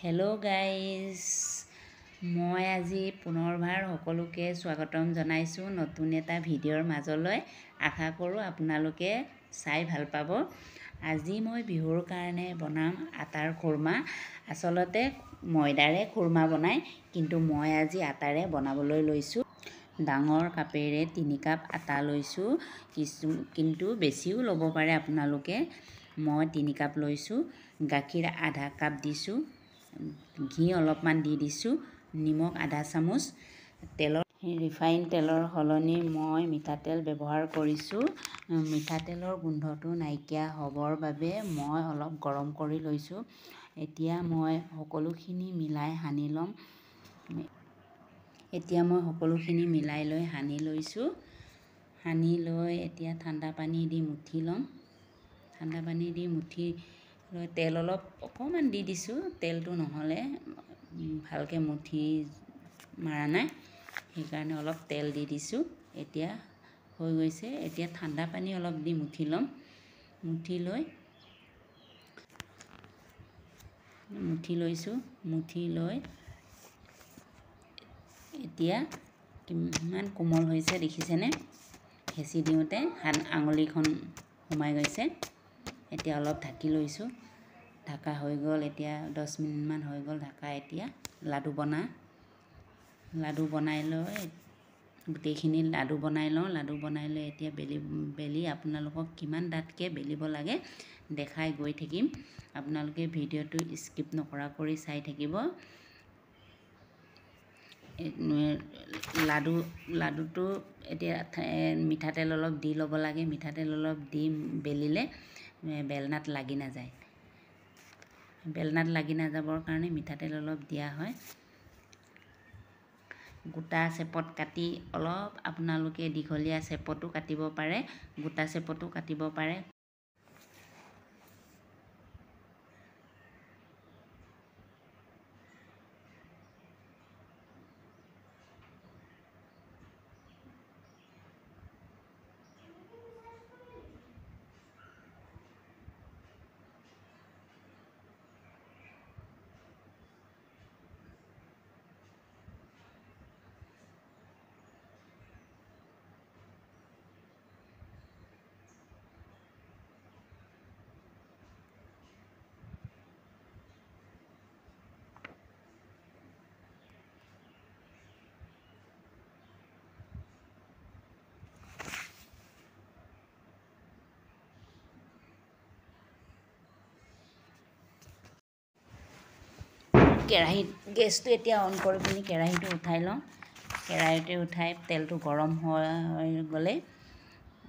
Hello' guys, মই আজি পুনৰবাৰ সকলোকে স্বাগতম জনাইছোঁ নতুন এটা ভিডিঅ'ৰ মাজলৈ। আশা কৰোঁ আপোনালোকে চাই ভাল পাব। আজি মই বিহুৰ কাৰণে বনাম আটাৰ খুৰমা। আচলতে ময়দাৰে খুৰমা বনায়, কিন্তু মই আজি আটাৰে বনাবলৈ লৈছোঁ। ডাঙৰ কাপেৰে 3 কাপ আটা লৈছোঁ, কিছু কিন্তু বেছিও ল'ব পাৰে আপোনালোকে। মই 3 কাপ লৈছোঁ। গাখীৰ আধা কাপ দিছোঁ, ঘি অলপমান দি দিছোঁ, নিমখ আধা চামুচ, তেলৰ ৰিফাইন তেলৰ সলনি মই মিঠাতেল ব্যৱহাৰ কৰিছোঁ। মিঠাতেলৰ গোন্ধটো নাইকিয়া হ'বৰ বাবে মই অলপ গৰম কৰি লৈছোঁ। এতিয়া মই সকলোখিনি মিলাই সানি ল'ম। এতিয়া মই সকলোখিনি মিলাই লৈ সানি লৈছোঁ। সানি লৈ এতিয়া ঠাণ্ডা পানী দি মুঠি ল'ম। ঠাণ্ডা পানী দি মুঠি লৈ তেল অলপ অকণমান দি দিছোঁ। তেলটো নহ'লে ভালকৈ মুঠি মাৰা নাই, সেইকাৰণে অলপ তেল দি দিছোঁ। এতিয়া হৈ গৈছে। এতিয়া ঠাণ্ডা পানী অলপ দি মুঠি ল'ম। মুঠি লৈছোঁ। মুঠি লৈ এতিয়া কিমান কোমল হৈছে দেখিছেনে? হেঁচি দিওঁতে হাত আঙুলিখন সোমাই গৈছে। এতিয়া অলপ ঢাকি লৈছোঁ। ঢাকা হৈ গ'ল। এতিয়া 10 মিনিটমান হৈ গ'ল ঢাকা। এতিয়া লাডু বনাই লৈ গোটেইখিনি লাডু বনাই লওঁ। লাডু বনাই লৈ এতিয়া বেলি বেলি আপোনালোকক কিমান ডাঠকৈ বেলিব লাগে দেখাই গৈ থাকিম। আপোনালোকে ভিডিঅ'টো স্কিপ নকৰা কৰি চাই থাকিব। লাডুটো এতিয়া মিঠাতেল অলপ দি ল'ব লাগে। মিঠাতেল অলপ দি বেলিলে বেলনাত লাগি নাযায়। বেলনাত লাগি নাযাবৰ কাৰণে মিঠাতেল অলপ দিয়া হয়। গোটা চেপত কাটি অলপ আপোনালোকে দীঘলীয়া চেপতো কাটিব পাৰে, গোটা চেপতো কাটিব পাৰে। কেৰাহীত গেছটো এতিয়া অন কৰি পিনি কেৰাহীটো উঠাই লওঁ। কেৰাহীটো উঠাই তেলটো গৰম হৈ গ'লে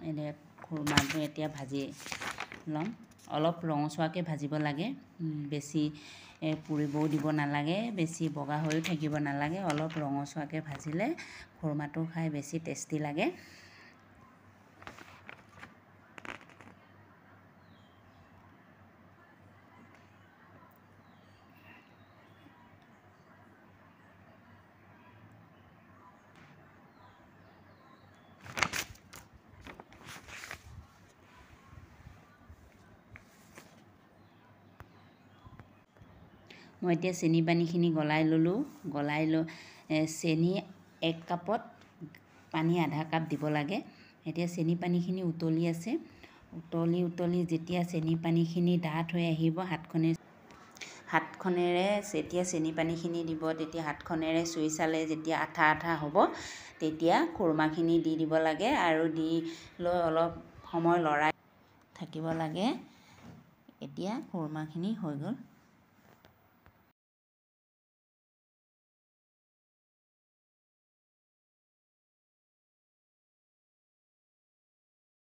এতিয়া খুৰমাটো এতিয়া ভাজি ল'ম। অলপ ৰঙচুৱাকৈ ভাজিব লাগে, বেছি পুৰিবও দিব নালাগে, বেছি বগা হৈও থাকিব নালাগে। অলপ ৰঙচুৱাকৈ ভাজিলে খুৰমাটো খাই বেছি টেষ্টি লাগে। মই এতিয়া চেনি পানীখিনি গলাই ল'লোঁ। গলাই লৈ চেনি 1 কাপত পানী আধা কাপ দিব লাগে। এতিয়া চেনি পানীখিনি উতলি আছে। উতলি উতলি যেতিয়া চেনি পানীখিনি ডাঠ হৈ আহিব, হাতখনেৰে যেতিয়া চেনি পানীখিনি দিব, তেতিয়া হাতখনেৰে চুই চালে যেতিয়া আঠা আঠা হ'ব, তেতিয়া খুৰমাখিনি দি দিব লাগে আৰু দি লৈ অলপ সময় লৰাই থাকিব লাগে। এতিয়া খুৰমাখিনি হৈ গ'ল।